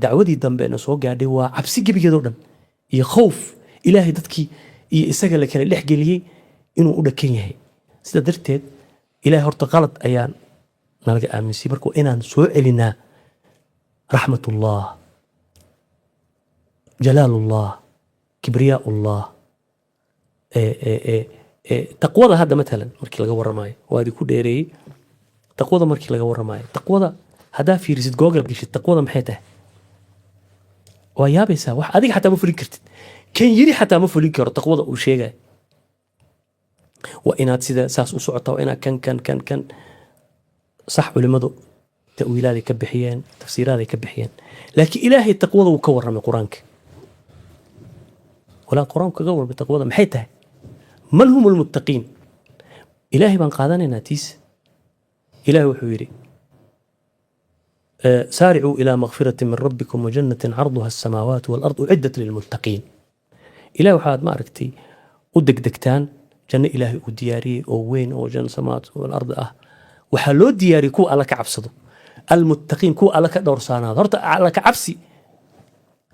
Dacwadii dambe na soo gaadhay waa cabsi gebigeedoo dhan iyo khowf Ilaahay dadkii iyo isaga la kala dhex geliyey inuu u dhakan yahay. Sida darteed Ilahay horta qalad ayaan nalaga aaminsiyey. Marka waa inaan soo celinaa raxmatullah, jalaalullah, kibriyaullah, taqwada. Hadda matalan markii laga waramayo, waa idinku dheereeyey, taqwada markii laga waramayo, taqwada haddaa fiirisid, Google geshid, taqwada maxay tahay, waa yaabaysaa. Wax adiga xataa ma fulin kartid, kan yiri xataa ma fulin karo. Taqwada uu sheegaya waa inaad sida saas u socotaa, waa inaad kan kan kan kan sax. Culimadu ta'wiilaaday ka bixiyeen, tafsiiraaday ka bixiyeen, laakiin Ilaahay taqwada wuu ka warramay Qur-aanka. Walaa Qur-aanku kaga warramay taqwada maxay tahay? Man hum almuttaqiin? Ilaahay baan qaadanaynaa tiisa. Ilaahay wuxuu yidhi: سارعوا إلى مغفرة من ربكم وجنة عرضها السماوات والأرض أعدت للمتقين. Ilahay waxaad ma aragtay u degdegtaan janno Ilaahay uu diyaariyey oo weyn oo janno samaawaat walard ah. Waxaa loo diyaariyey kuwa Alla ka cabsado, almuttaqiin, kuwa Alla ka dhowrsanaado. Horta Alla ka cabsi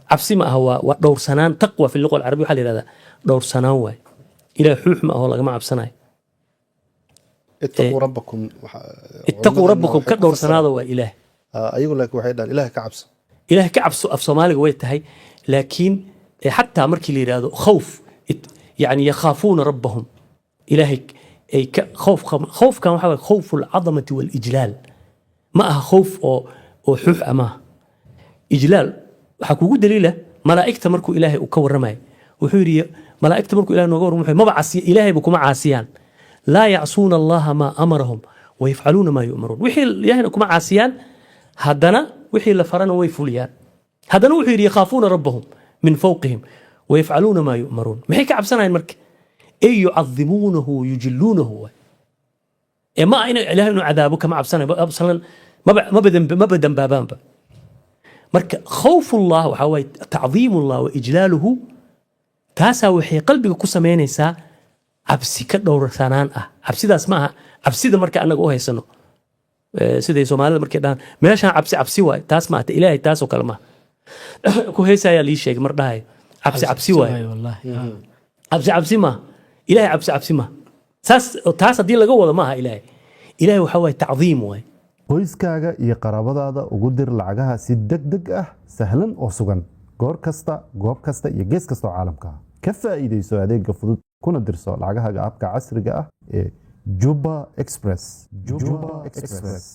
cabsi ma aha, waa dhowrsanaan. Taqwa fi luqa alcarabiya waxaa la yihahdaa dhowrsanaan waay. Ilahay xuux ma aho, lagama cabsanayo. Ittaquu rabbakum. Ittaquu rabbakum, ka dhowrsanaada waa Ilaah. Ayagu laakiin waxay dhahan Ilaah ka cabso. Ilaah ka cabso af Soomaaliga way tahay, laakiin xataa markii la yidhaahdo khawf, yani yakhaafuuna rabbahum, Ilaahay ay ka khawf. Khawfkan waxaa waye khawfu alcadamati walijlaal, ma aha khawf oo xuux ah maaha, ijlaal. Waxaa kugu daliila malaa'igta markuu Ilaahay uu ka warramayo, wuxuu yidhi malaa'igta markuu Ilahay nooga warramo, wuxuu maba casiya, Ilaahayba kuma caasiyaan. Laa yacsuuna Allaha maa amarahum wayafcaluuna maa yu'maruun. Wixii Ilaahayna kuma caasiyaan, haddana wixii la farana way fuliyaan. Haddana wuxuu yidhi: yakhaafuuna rabbahum min fawqihim wayafcaluuna maa yu'maruun. Maxay ka cabsanayaan marka? Ay yucadimuunahu, yujiluunahu waay. Ee ma aha ina Ilahay inuu cadaabo kama cabsanayo aslan, maba dambaabaanba. Marka khawfullah waxaa waaye tacdiimullah wa ijlaaluhu. Taasaa waxay qalbiga ku samaynaysaa cabsi ka dhowrsanaan ah. Cabsidaas ma aha cabsida marka annaga u haysano, siday Soomaalida markay dhahaan meeshaan cabsi cabsi waay. Taas ma ahta Ilaahay, taasoo kale maaha. Ku heesayaa lii sheegay mar dhahayo cabsi cabsi waay. Wallahi. Cabsi cabsi maaha Ilaahay, cabsi cabsi maaha. Saas taas haddii laga wado maaha Ilaahay. Ilaahay waxaa waaye tacdiim waay. Qoyskaaga iyo qaraabadaada ugu dir lacagaha si deg deg ah, sahlan oo sugan, goor kasta, goob kasta iyo gees kasta oo caalamka ah. Ka faa'iidayso adeega fudud kuna dirso lacagahaaga app-ka casriga ah ee Juba Express. Juba Express.